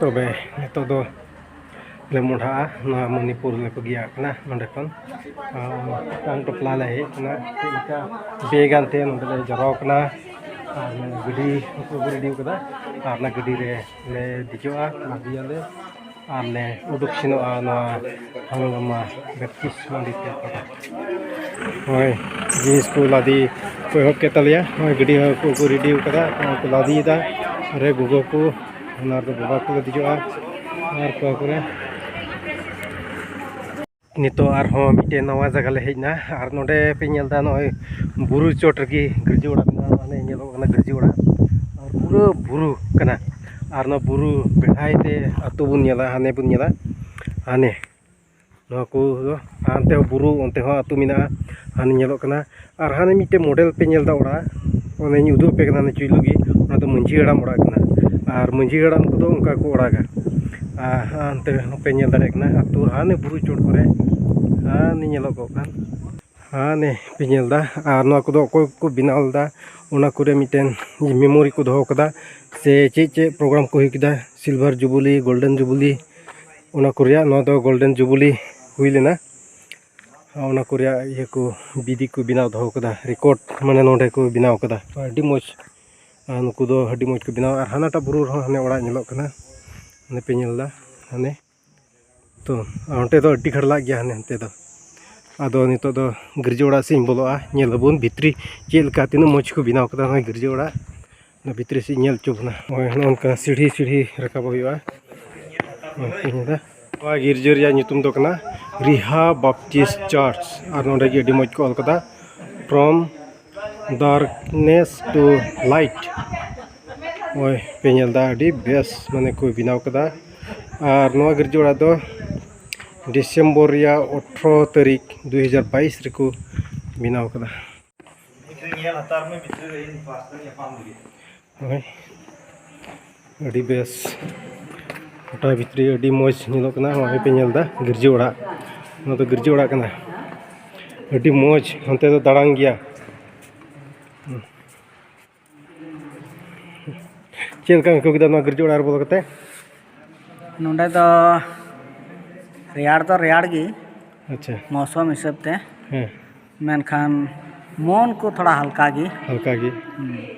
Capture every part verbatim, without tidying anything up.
ᱛᱚᱵᱮ ᱱᱤᱛᱚᱜ ᱫᱚ ᱞᱮ ᱢᱚᱰᱷᱟᱜᱼᱟ᱾ ᱱᱚᱣᱟ ᱢᱚᱱᱤᱯᱩᱨ ᱞᱮ ᱵᱟᱹᱜᱤᱭᱟᱜ ᱠᱟᱱᱟ ᱱᱚᱸᱰᱮ ᱠᱷᱚᱱ᱾ ᱟᱨ ᱴᱟᱝ ᱴᱚᱯᱞᱟ ᱞᱮ ᱦᱮᱡ ᱠᱟᱱᱟ᱾ ᱪᱮᱫ ᱞᱮᱠᱟ ᱵᱮᱜᱽ ᱟᱱᱛᱮ ᱱᱚᱸᱰᱮ ᱞᱮ ᱡᱟᱣᱨᱟ ᱠᱟᱱᱟ᱾ ᱟᱨ ᱱᱚᱣᱟ ᱜᱟᱹᱰᱤ ᱦᱚᱸᱠᱚ ᱟᱹᱜᱩ ᱨᱮᱰᱤ ᱠᱟᱫᱟ᱾ ᱟᱨ ᱚᱱᱟ ᱜᱟᱹᱰᱤ ᱨᱮ ᱞᱮ ᱫᱮᱡᱚᱜᱼᱟ, ᱞᱟᱫᱮᱭᱟᱞᱮ᱾ ᱟᱨ ᱞᱮ ᱩᱰᱩᱠ ᱥᱮᱱᱚᱜᱼᱟ ᱱᱚᱣᱟ ᱦᱟᱝᱜᱟᱢᱟ ᱵᱮᱯᱴᱤᱥᱴ ᱢᱚᱱᱫᱤᱨ ᱛᱮ᱾ ᱦᱳᱭ, ᱡᱤᱱᱤᱥ ᱠᱚ ᱞᱟᱫᱮ ᱠᱚ ᱮᱦᱚᱵ ᱠᱮᱫ ᱛᱟᱞᱮᱭᱟ᱾ ᱱᱚᱜᱼᱚᱭ ᱜᱟᱹᱰᱤ ᱦᱚᱸ ᱠᱚ ᱨᱮᱰᱤ ᱠᱟᱫᱟ, ᱱᱚᱜᱼᱚᱭ ᱠᱚ ᱞᱟᱫᱮᱭᱮᱫᱟ᱾ ᱨᱮ ᱜᱚᱜᱚ ᱠᱚ, ᱚᱱᱟ ᱨᱮᱫᱚ ᱵᱟᱵᱟ ᱠᱚ ᱞᱟᱫᱮ ᱡᱚᱜᱼᱟ᱾ ᱟᱨ ᱠᱚᱲᱟ ᱠᱚᱨᱮ ᱱᱤᱛᱚᱜ ᱟᱨᱦᱚᱸ ᱢᱤᱫᱴᱮᱱ ᱱᱟᱣᱟ ᱡᱟᱭᱜᱟ ᱞᱮ ᱦᱮᱡ ᱮᱱᱟ᱾ ᱟᱨ ᱱᱚᱰᱮ ᱯᱮ ᱧᱮᱞ ᱮᱫᱟ, ᱱᱚᱜᱼᱚᱭ ᱵᱩᱨᱩ ᱪᱚᱴ ᱨᱮᱜᱮ ᱜᱤᱨᱡᱟᱹ ᱚᱲᱟᱜ ᱢᱮᱱᱟᱜᱼᱟ᱾ ᱦᱟᱱᱮ ᱧᱮᱞᱚᱜ ᱠᱟᱱᱟ ᱜᱤᱨᱡᱟᱹ ᱚᱲᱟᱜ, ᱟᱨ ᱯᱩᱨᱟᱹ ᱵᱩᱨᱩ ᱠᱟᱱᱟ᱾ ᱟᱨ ᱱᱚᱣᱟ ᱵᱩᱨᱩ ᱵᱮᱲᱦᱟᱭ ᱛᱮ ᱟᱹᱛᱩ ᱵᱚᱱ ᱧᱮᱞᱟ, ᱦᱟᱱᱮ ᱵᱚᱱ ᱧᱮᱞᱟ, ᱦᱟᱱᱮ ᱱᱚᱣᱟ ᱠᱚ ᱫᱚ, ᱦᱟᱱᱛᱮ ᱦᱚᱸ ᱵᱩᱨᱩ, ᱚᱱᱛᱮ ᱦᱚᱸ ᱟᱹᱛᱩ ᱢᱮᱱᱟᱜᱼᱟ᱾ ᱦᱟᱱᱮ ᱧᱮᱞᱚᱜ ᱠᱟᱱᱟ᱾ ᱟᱨ ᱦᱟᱱᱮ ᱢᱤᱫᱴᱮᱱ ᱢᱚᱰᱮᱞ ᱯᱮ ᱧᱮᱞ ᱮᱫᱟ ᱚᱲᱟᱜ, ᱚᱱᱮᱧ ᱩᱫᱩᱜ ᱟᱯᱮ ᱠᱟᱱᱟ, ᱦᱟᱱᱮ ᱪᱩᱭᱞᱩ ᱜᱮ, ᱚᱱᱟ ᱫᱚ ᱢᱟᱹᱡᱷᱤ ᱦᱟᱲᱟᱢ ᱚᱲᱟᱜ ᱠᱟᱱᱟ᱾ ᱟᱨ ᱢᱟᱹᱡᱷᱤ ᱦᱟᱲᱟᱢ ᱠᱚᱫᱚ ᱚᱱᱠᱟ ᱠᱚ ᱚᱲᱟᱜᱟ᱾ ᱟᱨ ᱦᱟᱱᱛᱮ ᱦᱚᱸᱯᱮ ᱧᱮᱞ ᱫᱟᱲᱮᱭᱟᱜ ᱠᱟᱱᱟ ᱟᱹᱛᱩ, ᱦᱟᱱᱮ ᱵᱩᱨᱩ ᱪᱚᱴ ᱠᱚᱨᱮ, ᱦᱟᱱᱮ ᱧᱮᱞᱚᱜᱚᱜ ᱠᱟᱱ, ᱦᱟᱱᱮ ᱯᱮ ᱧᱮᱞ ᱮᱫᱟ᱾ ᱟᱨ ᱱᱚᱣᱟ ᱠᱚᱫᱚ ᱚᱠᱚᱭ ᱠᱚ ᱵᱮᱱᱟᱣ ᱞᱮᱫᱟ, ᱚᱱᱟ ᱠᱚᱨᱮ ᱢᱤᱫᱴᱮᱱ ᱢᱮᱢᱳᱨᱤ ᱠᱚ ᱫᱚᱦᱚ ᱠᱟᱫᱟ, ᱥᱮ ᱪᱮᱫ ᱪᱮᱫ ᱯᱨᱳᱜᱨᱟᱢ ᱠᱚ ᱦᱩᱭ ᱠᱮᱫᱟ, ᱥᱤᱞᱵᱷᱟᱨ ᱡᱩᱵᱩᱞᱤ, ᱜᱳᱞᱰᱮᱱ ᱡᱩᱵᱩᱞᱤ, ᱚᱱᱟ ᱠᱚ ᱨᱮᱭᱟᱜ᱾ ᱱᱚᱣᱟ ᱫᱚ ᱜᱳᱞᱰᱮᱱ ᱡᱩᱵᱩᱞᱤ ᱦᱩᱭ ᱞᱮᱱᱟ᱾ ᱚᱱᱟ ᱠᱚ ᱨᱮᱭᱟᱜ ᱤᱭᱟᱹ ᱠᱚ, ᱵᱤᱫᱤ ᱠᱚ ᱵᱮᱱᱟᱣ ᱫᱚᱦᱚ ᱠᱟᱫᱟ, ᱨᱮᱠᱚᱨᱰ, ᱢᱟᱱᱮ ᱱᱚᱰᱮ ᱠᱚ ᱵᱮᱱᱟᱣ ᱠᱟᱫᱟ᱾ ᱟᱹᱰᱤ ᱢᱚᱡᱽ᱾ ᱟᱨ ᱱᱩᱠᱩ ᱫᱚ ᱟᱹᱰᱤ ᱢᱚᱡᱽ ᱠᱚ ᱵᱮᱱᱟᱣᱟ᱾ ᱟᱨ ᱦᱟᱱᱟᱴᱟᱜ ᱵᱩᱨᱩ ᱨᱮᱦᱚᱸ ᱦᱟᱱᱮ ᱚᱲᱟᱜ ᱧᱮᱞᱚᱜ ᱠᱟᱱᱟ, ᱦᱟᱱᱮ ᱯᱮ ᱧᱮᱞ ᱮᱫᱟ, ᱦᱟᱱᱮ᱾ ᱛᱚ, ᱟᱨ ᱚᱱᱛᱮ ᱫᱚ ᱟᱹᱰᱤ ᱠᱷᱟᱲᱞᱟᱜ ᱜᱮᱭᱟ, ᱦᱟᱱᱮ ᱦᱟᱱᱛᱮ ᱫᱚ᱾ ᱟᱫᱚ ᱱᱤᱛᱚᱜ ᱫᱚ ᱜᱤᱨᱡᱟᱹ ᱚᱲᱟᱜ ᱥᱮᱫ ᱤᱧ ᱵᱚᱞᱚᱜᱼᱟ, ᱧᱮᱞ ᱟᱵᱚᱱ ᱵᱷᱤᱛᱨᱤ ᱪᱮᱫ ᱞᱮᱠᱟ, ᱛᱤᱱᱟᱹᱜ ᱢᱚᱡᱽ ᱠᱚ ᱵᱮᱱᱟᱣ ᱠᱟᱫᱟ ᱱᱚᱣᱟ ᱜᱤᱨᱡᱟᱹ ᱚᱲᱟᱜ᱾ ᱚᱱᱟ ᱵᱷᱤᱛᱨᱤ ᱥᱮᱫ ᱧᱮᱞ ᱦᱚᱪᱚ ᱵᱚᱱᱟ᱾ ᱱᱚᱜᱼᱚᱭ ᱱᱚᱜᱼᱚ ᱱᱚᱝᱠᱟ ᱥᱤᱲᱦᱤ ᱥᱤᱲᱦᱤ ᱨᱟᱠᱟᱵᱚᱜ ᱦᱩᱭᱩᱜᱼᱟ᱾ ᱱᱚᱜᱼᱚᱭ ᱯᱮ ᱧᱮᱞ ᱮᱫᱟ᱾ ᱱᱚᱣᱟ ᱜᱤᱨᱡᱟᱹ ᱨᱮᱭᱟᱜ ᱧᱩᱛᱩᱢ ᱫᱚ ᱠᱟᱱᱟ ᱨᱤᱦᱟ ᱵᱟᱯᱴᱤᱥᱴ ᱪᱟᱨᱪ᱾ ᱟᱨ ᱱᱚᱰᱮ ᱜᱮ ᱟᱹᱰᱤ ᱢᱚᱡᱽ ᱠᱚ ᱚᱞ ᱠᱟᱫᱟ, "From darkness to light." ᱱᱚᱜᱼᱚᱭ ᱯᱮ ᱧᱮᱞ ᱮᱫᱟ, ᱟᱹᱰᱤ ᱵᱮᱥ ᱢᱟᱱᱮ ᱠᱚ ᱵᱮᱱᱟᱣ ᱠᱟᱫᱟ᱾ ᱟᱨ ᱱᱚᱣᱟ ᱜᱤᱨᱡᱟᱹ ᱚᱲᱟᱜ ᱫᱚ ᱰᱤᱥᱮᱢᱵᱚᱨ ᱨᱮᱭᱟᱜ ᱟᱴᱷᱨᱚ ᱛᱟᱹᱨᱤᱠᱷ ᱫᱩᱭ ᱦᱟᱡᱟᱨ ᱵᱟᱭᱤᱥ ᱨᱮᱠᱚ ᱵᱮᱱᱟᱣ ᱠᱟᱫᱟ᱾ ᱦᱳᱭ, ᱟᱹᱰᱤ ᱵᱮᱥ᱾ ᱜᱚᱴᱟ ᱵᱷᱤᱛᱨᱤ ᱟᱹᱰᱤ ᱢᱚᱡᱽ ᱧᱮᱞᱚᱜ ᱠᱟᱱᱟ᱾ ᱱᱚᱜᱼᱚᱭ ᱯᱮ ᱧᱮᱞ ᱮᱫᱟ ᱜᱤᱨᱡᱟᱹ ᱚᱲᱟᱜ, ᱱᱚᱣᱟ ᱫᱚ ᱜᱤᱨᱡᱟᱹ ᱚᱲᱟᱜ ᱠᱟᱱᱟ᱾ ᱟᱹᱰᱤ ᱢᱚᱡᱽ, ᱦᱟᱱᱛᱮ ᱫᱚ ᱫᱟᱲᱟᱝ ᱜᱮᱭᱟ᱾ ᱪᱮᱫ ᱞᱮᱠᱟᱢ ᱟᱹᱭᱠᱟᱹᱣ ᱠᱮᱫᱟ ᱱᱚᱣᱟ ᱜᱤᱨᱡᱟᱹ ᱚᱲᱟᱜ ᱨᱮ ᱵᱚᱞᱚ ᱠᱟᱛᱮ? ᱱᱚᱰᱮ ᱫᱚ ᱨᱮᱭᱟᱲ ᱫᱚ ᱨᱮᱭᱟᱲ ᱜᱮ, ᱟᱪᱪᱷᱟ᱾ ᱢᱳᱥᱚᱢ ᱦᱤᱥᱟᱹᱵ ᱛᱮ᱾ ᱦᱮᱸ᱾ ᱢᱮᱱᱠᱷᱟᱱ ᱢᱚᱱ ᱠᱚ ᱛᱷᱚᱲᱟ ᱦᱟᱞᱠᱟ ᱜᱮ᱾ ᱦᱟᱞᱠᱟ ᱜᱮ᱾ ᱦᱩᱸ᱾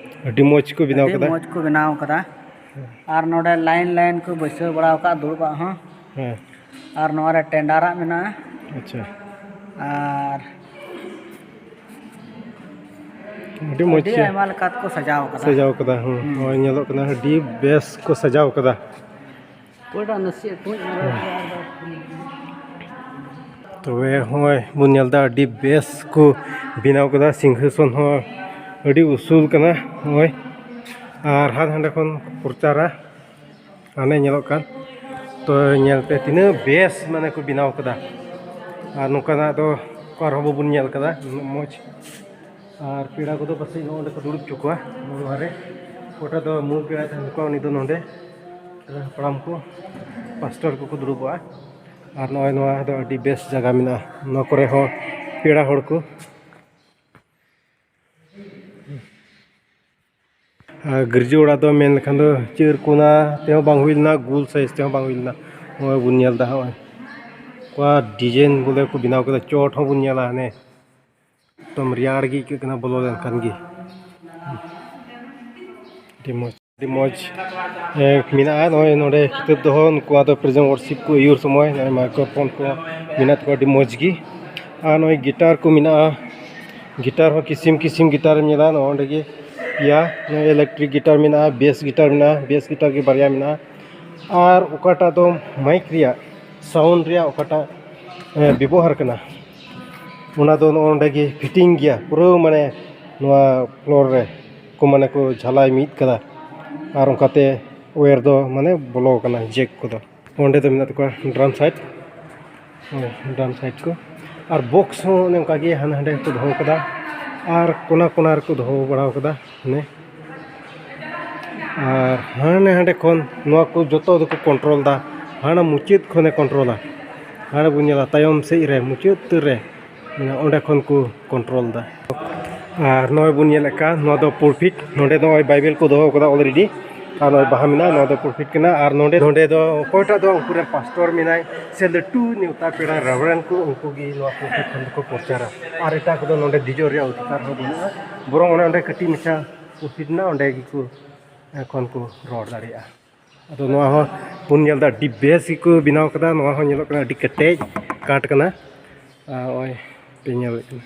ᱟᱹᱰᱤ ᱢᱚᱡᱽ ᱠᱚ ᱵᱮᱱᱟᱣ ᱟᱹᱰᱤ ᱠᱟᱫᱟ᱾ ᱢᱚᱡᱽ ᱠᱚ ᱵᱮᱱᱟᱣ ᱠᱟᱫᱟ᱾ ᱦᱮᱸ᱾ ᱟᱨ ᱱᱚᱰᱮ line line ᱠᱚ ᱵᱟᱹᱭᱥᱟᱹᱣ ᱵᱟᱲᱟ ᱟᱠᱟᱫ ᱫᱩᱲᱩᱵᱟᱜ ᱦᱚᱸ᱾ ᱦᱮᱸ᱾ ᱟᱨ ᱱᱚᱣᱟ ᱨᱮ ᱴᱮᱱᱰᱟᱨᱟᱜ ᱢᱮᱱᱟᱜᱼᱟ᱾ ᱟᱪᱪᱷᱟ᱾ ᱟᱨ ᱟᱹᱰᱤ ᱢᱚᱡᱽ ᱟᱹᱰᱤ ᱜᱮ ᱟᱭᱢᱟ ᱞᱮᱠᱟ ᱛᱮᱠᱚ ᱥᱟᱡᱟᱣ ᱠᱟᱫᱟ᱾ ᱥᱟᱡᱟᱣ ᱠᱟᱫᱟ, ᱦᱩᱸ᱾ ᱦᱩᱸ᱾ ᱱᱚᱜᱼᱚᱭ ᱧᱮᱞᱚᱜ ᱠᱟᱱᱟ, ᱟᱹᱰᱤ ᱵᱮᱥ ᱠᱚ ᱥᱟᱡᱟᱣ ᱠᱟᱫᱟ᱾ ᱚᱠᱚᱭᱴᱟᱜ ᱱᱟᱥᱮᱭᱟᱜ ᱴᱩᱡ ᱧᱚᱜ ᱨᱮ ᱟᱨ ᱵᱟᱨ ᱛᱚᱵᱮ ᱦᱚᱸᱜᱼᱚᱭ ᱵᱚᱱ ᱧᱮᱞ ᱮᱫᱟ, ᱟᱹᱰᱤ ᱵᱮᱥ ᱠᱚ ᱵᱮᱱᱟᱣ ᱠᱟᱫᱟ᱾ ᱥᱤᱝᱦᱟᱥᱚᱱ ᱦᱚᱸ ᱟᱹᱰᱤ ᱩᱥᱩᱞ ᱠᱟᱱᱟ ᱱᱚᱜᱼᱚᱭ, ᱟᱨ ᱦᱟᱸᱰᱮ ᱦᱟᱸᱰᱮ ᱠᱷᱚᱱ ᱯᱨᱚᱪᱟᱨᱟ᱾ ᱦᱟᱱᱮ ᱧᱮᱞᱚᱜ ᱠᱟᱱ, ᱛᱚ ᱧᱮᱞ ᱯᱮ ᱛᱤᱱᱟᱹᱜ ᱵᱮᱥ ᱢᱟᱱᱮ ᱠᱚ ᱵᱮᱱᱟᱣ ᱠᱟᱫᱟ᱾ ᱟᱨ ᱱᱚᱝᱠᱟᱱᱟᱜ ᱫᱚ ᱚᱠᱟ ᱨᱮᱦᱚᱸ ᱵᱟᱵᱚᱱ ᱧᱮᱞ ᱠᱟᱫᱟ, ᱩᱱᱟᱹᱜ ᱢᱚᱡᱽ᱾ ᱟᱨ ᱯᱮᱲᱟ ᱠᱚᱫᱚ ᱯᱟᱥᱮᱡ ᱱᱚᱜᱼᱚ ᱱᱚᱸᱰᱮ ᱠᱚ ᱫᱩᱲᱩᱵ ᱦᱚᱪᱚ ᱠᱚᱣᱟ, ᱱᱚᱣᱟ ᱨᱮ᱾ ᱚᱠᱚᱭᱴᱟᱜ ᱫᱚ ᱢᱩᱞ ᱯᱮᱲᱟᱭ ᱛᱟᱦᱮᱱ ᱠᱚᱣᱟ, ᱩᱱᱤ ᱫᱚ ᱱᱚᱸᱰᱮ᱾ ᱦᱟᱯᱲᱟᱢ ᱠᱚ, ᱯᱟᱥᱴᱚᱨ ᱠᱚᱠᱚ ᱫᱩᱲᱩᱵᱚᱜᱼᱟ᱾ ᱟᱨ ᱱᱚᱜᱼᱚᱭ ᱱᱚᱣᱟ ᱫᱚ ᱟᱹᱰᱤ ᱵᱮᱥ ᱡᱟᱭᱜᱟ ᱢᱮᱱᱟᱜᱼᱟ, ᱱᱚᱣᱟ ᱠᱚᱨᱮ ᱦᱚᱸ ᱯᱮᱲᱟ ᱦᱚᱲ ᱠᱚ᱾ ᱟᱨ ᱜᱤᱨᱡᱟᱹ ᱚᱲᱟᱜ ᱫᱚ ᱢᱮᱱ ᱞᱮᱠᱷᱟᱱ ᱫᱚ ᱪᱟᱹᱨ ᱠᱚᱱᱟ ᱛᱮᱦᱚᱸ ᱵᱟᱝ ᱦᱩᱭ ᱞᱮᱱᱟ, ᱜᱳᱞ size ᱛᱮᱦᱚᱸ ᱵᱟᱝ ᱦᱩᱭ ᱞᱮᱱᱟ᱾ ᱱᱚᱜᱼᱚᱭ ᱵᱚᱱ ᱧᱮᱞ ᱮᱫᱟ, ᱱᱚᱜᱼᱚᱭ ᱚᱠᱟ design ᱵᱚᱞᱮ ᱠᱚ ᱵᱮᱱᱟᱣ ᱠᱮᱫᱟ, ᱪᱚᱴ ᱦᱚᱸ ᱵᱚᱱ ᱧᱮᱞᱟ, ᱦᱟᱱᱮ ᱮᱠᱫᱚᱢ ᱨᱮᱭᱟᱲ ᱜᱮ ᱟᱹᱭᱠᱟᱹᱜ ᱠᱟᱱᱟ ᱵᱚᱞᱚ ᱞᱮᱱᱠᱷᱟᱱ ᱜᱮ᱾ ᱟᱹᱰᱤ ᱢᱚᱡᱽ, ᱟᱹᱰᱤ ᱢᱚᱡᱽ, ᱮ, ᱢᱮᱱᱟᱜᱼᱟ᱾ ᱱᱚᱜᱼᱚᱭ ᱱᱚᱰᱮ ᱠᱤᱛᱟᱹᱵ ᱫᱚᱦᱚ, ᱱᱩᱠᱩᱣᱟᱜ ᱫᱚ praise and worship ᱠᱚ ᱟᱹᱭᱩᱨ ᱥᱚᱢᱚᱭ ᱱᱚᱜᱼᱚᱭ microphone ᱠᱚ ᱢᱮᱱᱟᱜ ᱛᱟᱠᱚᱣᱟ, ᱟᱹᱰᱤ ᱢᱚᱡᱽ ᱜᱮ᱾ ᱟᱨ ᱱᱚᱜᱼᱚᱭ guitar ᱠᱚ ᱢᱮᱱᱟᱜᱼᱟ, guitar ᱦᱚᱸ ᱠᱤᱥᱤᱢ ᱠᱤᱥᱤᱢ guitar ᱮᱢ ᱧᱮᱞᱟ᱾ ᱱᱚᱜᱼᱚ ᱱᱚᱰᱮ ᱜᱮ ᱯᱮᱭᱟ, ᱱᱚᱜᱼᱚᱭ electric guitar ᱢᱮᱱᱟᱜᱼᱟ, bass guitar ᱢᱮᱱᱟᱜᱼᱟ, bass guitar ᱜᱮ ᱵᱟᱨᱭᱟ ᱢᱮᱱᱟᱜᱼᱟ᱾ ᱟᱨ ᱚᱠᱟᱴᱟᱜ ᱫᱚ mic ᱨᱮᱭᱟᱜ sound ᱨᱮᱭᱟᱜ ᱚᱠᱟᱴᱟᱜ, ᱮ, ᱵᱮᱵᱚᱦᱟᱨ ᱠᱟᱱᱟ, ᱚᱱᱟ ᱫᱚ ᱱᱚᱜᱼᱚ ᱱᱚᱰᱮ ᱜᱮ fitting ᱜᱮᱭᱟ ᱯᱩᱨᱟᱹ, ᱢᱟᱱᱮ ᱱᱚᱣᱟ floor ᱨᱮ ᱠᱚ, ᱢᱟᱱᱮ ᱠᱚ ᱡᱷᱟᱞᱟᱭ ᱢᱤᱫ ᱠᱟᱫᱟ᱾ ᱟᱨ ᱚᱱᱠᱟᱛᱮ wire ᱫᱚ ᱢᱟᱱᱮ ᱵᱚᱞᱚ ᱟᱠᱟᱱᱟ, jack ᱠᱚᱫᱚ᱾ ᱚᱸᱰᱮ ᱫᱚ ᱢᱮᱱᱟᱜ ᱛᱟᱠᱚᱣᱟ drum set, ᱦᱳᱭ, drum set ᱠᱚ᱾ ᱟᱨ box ᱦᱚᱸ ᱚᱱᱮ ᱚᱱᱠᱟ ᱜᱮ ᱦᱟᱱᱟ ᱦᱟᱸᱰᱮ ᱠᱚ ᱫᱚᱦᱚ ᱠᱟᱫᱟ, ᱟᱨ ᱠᱚᱱᱟ ᱠᱚᱱᱟ ᱨᱮᱠᱚ ᱫᱚᱦᱚ ᱵᱟᱲᱟ ᱠᱟᱫᱟ᱾ ᱦᱟᱱᱮ ᱟᱨ ᱦᱟᱱᱮ ᱦᱟᱸᱰᱮ ᱠᱷᱚᱱ ᱱᱚᱣᱟ ᱠᱚ ᱡᱚᱛᱚ ᱫᱚᱠᱚ control ᱫᱟ, ᱦᱟᱱᱟ ᱢᱩᱪᱟᱹᱫ ᱠᱷᱚᱱᱮ control ᱟ᱾ ᱦᱟᱸᱰᱮ ᱵᱚᱱ ᱧᱮᱞᱟ ᱛᱟᱭᱚᱢ ᱥᱮᱫ ᱨᱮ, ᱢᱩᱪᱟᱹᱫ ᱩᱛᱟᱹᱨ ᱨᱮ, ᱚᱸᱰᱮ ᱠᱷᱚᱱ ᱠᱚ control ᱫᱟ᱾ ᱟᱨ ᱱᱚᱜᱼᱚᱭ ᱵᱚᱱ ᱧᱮᱞᱮᱫ ᱠᱟᱱ, ᱱᱚᱣᱟ ᱫᱚ pulpit, ᱱᱚᱸᱰᱮ ᱫᱚ ᱱᱚᱜᱼᱚᱭ Bible ᱠᱚ ᱫᱚᱦᱚ ᱠᱟᱫᱟ already᱾ ᱟᱨ ᱱᱚᱜᱼᱚᱭ ᱵᱟᱦᱟ ᱢᱮᱱᱟᱜᱼᱟ, ᱱᱚᱣᱟ ᱫᱚ ᱯᱩᱞᱯᱤᱴ ᱠᱟᱱᱟ᱾ ᱟᱨ ᱱᱚᱸᱰᱮ, ᱱᱚᱸᱰᱮ ᱫᱚ ᱚᱠᱚᱭᱴᱟᱜ ᱫᱚ ᱩᱱᱠᱩ ᱨᱮᱱ ᱯᱟᱥᱴᱚᱨ ᱢᱮᱱᱟᱭ ᱥᱮ ᱞᱟᱹᱴᱩ ᱱᱮᱣᱛᱟ ᱯᱮᱲᱟ ᱨᱮᱵᱷᱟᱨᱮᱱᱰ ᱠᱚ, ᱩᱱᱠᱩ ᱜᱮ ᱱᱚᱣᱟ ᱯᱩᱞᱯᱤᱴ ᱠᱷᱚᱱ ᱫᱚᱠᱚ ᱯᱨᱚᱪᱟᱨᱟ᱾ ᱟᱨ ᱮᱴᱟᱜ ᱠᱚᱫᱚ ᱱᱚᱸᱰᱮ ᱫᱮᱡᱚᱜ ᱨᱮᱭᱟᱜ ᱚᱫᱷᱤᱠᱟᱨ ᱦᱚᱸ ᱵᱟᱹᱱᱩᱜᱼᱟ, ᱵᱚᱨᱚᱝ ᱚᱱᱮ ᱚᱸᱰᱮ ᱠᱟᱹᱴᱤᱡ ᱢᱟᱪᱷᱟ ᱯᱩᱞᱯᱤᱴ ᱢᱮᱱᱟᱜᱼᱟ, ᱚᱸᱰᱮ ᱜᱮᱠᱚ ᱠᱷᱚᱱ ᱠᱚ ᱨᱚᱲ ᱫᱟᱲᱮᱭᱟᱜᱼᱟ᱾ ᱟᱫᱚ ᱱᱚᱣᱟ ᱦᱚᱸ ᱵᱚᱱ ᱧᱮᱞ ᱮᱫᱟ, ᱟᱹᱰᱤ ᱵᱮᱥ ᱜᱮᱠᱚ ᱵᱮᱱᱟᱣ ᱠᱟᱫᱟ᱾ ᱱᱚᱣᱟ ᱦᱚᱸ ᱧᱮᱞᱚᱜ ᱠᱟᱱᱟ ᱟᱹᱰᱤ ᱠᱮᱴᱮᱡ ᱠᱟᱴ ᱠᱟᱱᱟ᱾ ᱟᱨ ᱱᱚᱜᱼᱚᱭ ᱯᱮ ᱧᱮᱞᱮᱫ ᱠᱟᱱᱟ,